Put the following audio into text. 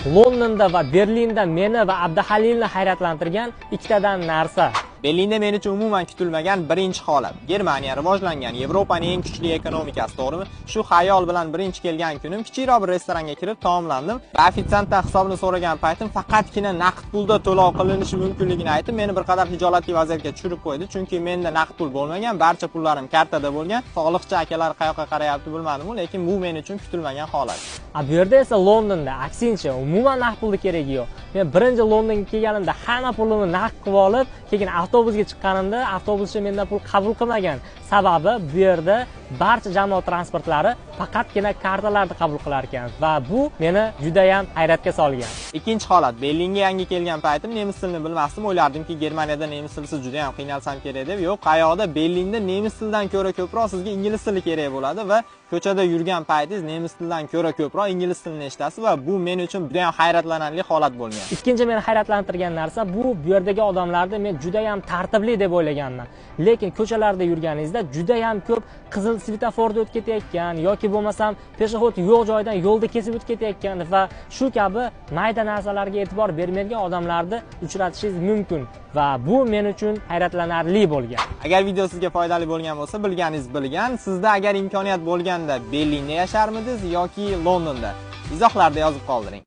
Londonda va Berlinda meni va Abduhalilni hayratlantirgan ikkitadan narsa. Berlinda men uchun umuman kutilmagan birinchi holat. Germaniya rivojlangan, Yevropaning eng kuchli ekonomikasi, to'g'rimi? Shu xayol bilan birinchi kelgan kunim kichikroq bir restoranga kirib taomlandim va ofitsiantdan hisobni so'ragan paytim faqatgina naqd pulda to'lov qilinishi mumkinligini aytib, meni bir qadar hijolatli vaziyatga tushirib qo'ydi, chunki menda naqd pul bo'lmagan, barcha pullarim kartada bo'lgan. Soliqchi akalar qayoqqa qarayapti bilmadim, lekin bu men uchun kutilmagan holat. A bu yerda esa, Londonda aksincha, umuman naqd pulni keragi yo'q. Men birinchi Londonga kelganimda hamma pulimni naqd qilib olib, keyin avtobusga chiqqanimda avtobuschi mendan pul qabul qilmagan. Sababi bu yerda barcha jamoat transportlari faqatgina kartalarni qabul qilar ekan va bu meni juda ham hayratga solgan. Ikkinchi holat, Berlinga yangi kelgan paytim nemis tilini bilmasdim, o'ylardimki, Germaniyada nemis tilisiz juda ham qiynalsam kerak deb. Yo'q, qayoqda, Berlinda nemis tilidan ko'ra ko'proq sizga ingliz tili kerak bo'ladi va ko'chada yurgan paytingiz nemis tilidan ko'ra ko'proq ingliz tilini eshitasiz va bu men uchun juda ham hayratlanarli holat bo'lgan. Ikkinchi meni hayratlantirgan narsa bu yerdagi odamlarni men juda ham tartibli deb o'ylaganman. Lekin ko'chalarda yurganingizda juda ham ko'p qizil svetoforda o'tib ketayotgan yoki bo'lmasam пешеход yo'q joydan yo'lda kesib o'tib ketayotgan va shu kabi mayda narsalarga e'tibor bermaydigan odamlarni uchratishingiz mumkin va bu men uchun hayratlanarli bo'lgan. Agar video sizga foydali bo'lgan bo'lsa, bilganingiz bilgan. Sizda agar imkoniyat bo'lganda Berlinda yasharmidingiz yoki Londonda? Izohlarda yozib qoldiring.